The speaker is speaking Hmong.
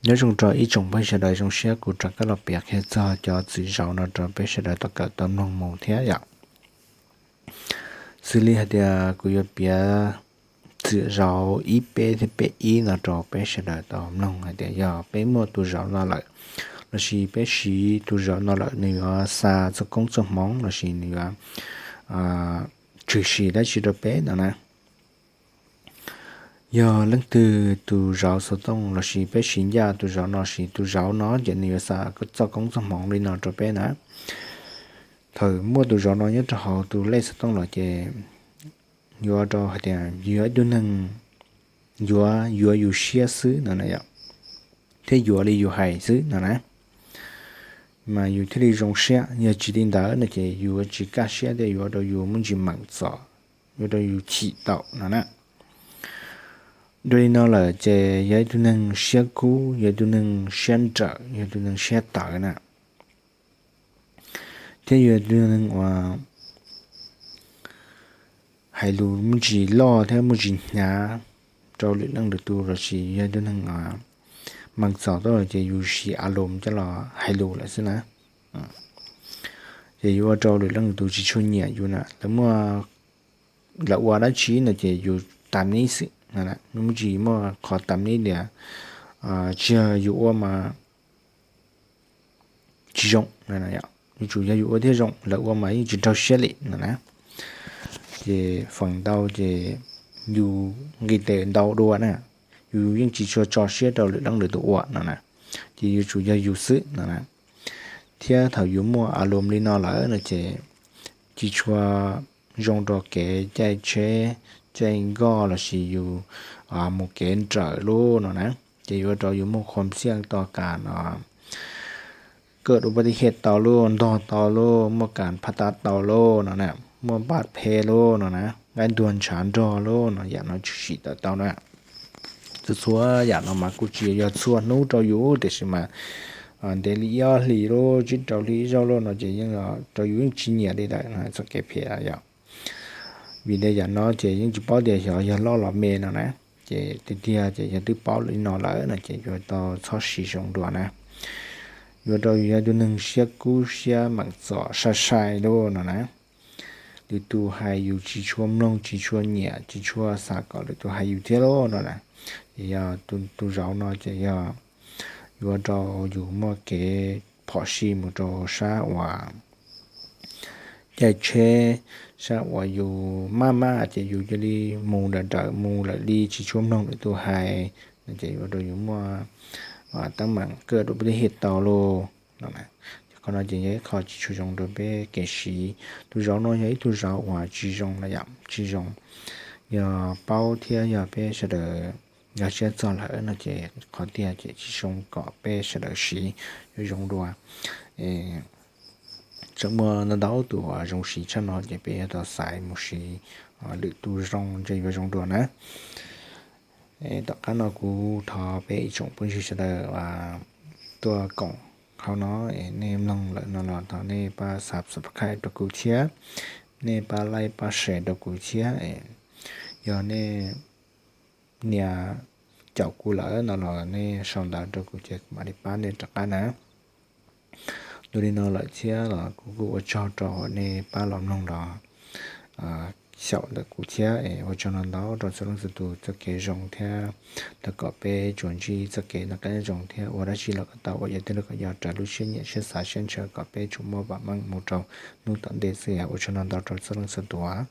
Nyob zoo rau ib tsoom phooj ywg sawv daws, zoo siab kuv rov qab los piav qhia txog cov txwm zauv no rau peb sawv daws tau kawm tau mloog mus thiab yom. Xws li hais tias kuv yuav piav txwm zauv ib peb thiab peb ib no rau peb sawv daws tau mloog hais tias yog peb muaj tus zauv no lawm, lossis peb siv tus zauv no lawm nws yuav xa txoj koob txoj hmoov lossis nws yuav tshwm sim dab tsi rau peb no na. Yog leej twg tus zauv xov tooj lossis peb siv ncaj tus zauv no, siv tus zauv no ces nws yuav xa txoj koob txoj hmoov li no rau peb na. Thaum muaj tus zauv no nyob rau hauv tus lej xov tooj los ces yuav rau hais tias yog ib tug neeg yuav yuav yus siab xwb no na yom, thiab yuav li yus hais xwb no na, mas yus thiaj li zoo siab. Yog tsis li ntawd no ces yus yuav tsis kaj siab thiab yuav rau yus muaj ntsis meem txom, yuav rau yus chim tau no na. Dua li no lawm ces yog ib tug neeg siab kub, yog ib tug neeg siab nrawm, yog ib tug neeg siab tawv na, thiab yog ib tug neeg uas hais lus muaj ntsis loj thiab muaj ntsis hnyav rau lwm leej lwm tus lossis yog ib tug neeg meem txom tuaj ces yus siv a loos coj los hais lus lawm xwb na. Ces yuav ua rau lwm leej lwm tus tsis tshua nyiam yus na. Lawv muaj, lawv ua dab tsi no ces yus tam nib xwb, muaj tsis muaj qhov tam nib tias tsis yog yus ua mas tsis zoo, yuav tsum yog yus ua thiaj zoo, lawv ua mas yeej tsis raug siab li no na. Ces feem ntau ces yus nqis tes ntau dua na, yus yeej tsis tshua tso siab rau lwm leej lwm tus ua no na, ces yuav tsum yog yus xwb no na. Thiab thaum yus muaj a loos li no lawm no ces tsis tshua zoo rau kev caij tsheb, caij nkoj lossis yus mus kev nrawm lub no na, ces yuav ua rau yus muaj khuam xiaj to kas no, kaj dua pab tib hiaj tau lub, ntog tau lub, muaj kas phaj tab tau lub no na, muaj npaj phem lub no na, nqaij ntuag ntshav nrog lub no, yam no tshwm sim tawm tau na. Txhua txhua yam no mas kuj tsis yog txhua hnub rau yus, tiam sis mas ntev li ib ob hlis lub, tsib rau hli ib zaug lub no ces yeej rau yus yeej tsis nyiam li lawm txoj kev phem yom. Vim li yam no ces yeej tsis paub tias xyov yog loj los me no na. Ces tiag tiag ces yog twb paub li no lawm no ces yuav tau txhob siv zoo dua na. Yuav rau yus yog tus neeg siab kub siab meem txom sai sai lub no na. Lwm tus hais yus tsis tshua mloog, tsis tshua nyiam, tsis tshua xav kom lwm tus hais yus thiab lub no na. Ces yog tus zauv no ces yog yuav rau yus muaj kev phom sij mus rau sab uas caij tsheb, sab uas yus maj maj ces yus cia li mus nrawm nrawm mus lawm li tsis tshua mloog lwm tus hais, ces yuav rau yus muaj teeb meem kaj dua pab tib hiaj tau lub no. Qhov no ces yog ib qho tsis tshua zoo rau peb kev siv. Tus zauv no yog ib tug zauv uas tsis zoo na yom, tsis zoo. Yog paub thiab yog peb sawv daws nkag siab txog lawm no ces qhov tiag ces tsis zoo kom peb sawv daws siv yuav zoo dua. Tseem muaj ntau ntau tus uas zoo siv tshaj no ces peb yuav tau xaiv mus siv lwm tus zoo ntshe yuav zoo dua na. Tom qab no kuv thov peb ib tsoom phooj ywg sawv daws tuaj koom hauv no, nej mloog lawm no los thov nej pab subscribe rau kuv thiab, nej pab like pab share rau kuv thiab. Yog nej nias caum kuv lawm no los nej sau ntawv rau kuv ces kuv mam li pab nej rov qab na. Dua li no lawm thiab los kuv kuj ua tsaug rau nej pab los mloog los xyaum ntawm kuv thiab. Ua tsaug ntau ntau rau txhua leej txhua tus txoj kev zoo thiab, rau kom peb tsuas ntsib txoj kev noj qab nyob zoo thiab ua dab tsi los kom tau ua yam twg los kom yog raws lub siab nyiam siab xav siab ntshaw kom peb tsuas muaj vam meej mus rau hnub tom ntej xwb. Ua tsaug ntau ntau rau txhua leej txhua tus.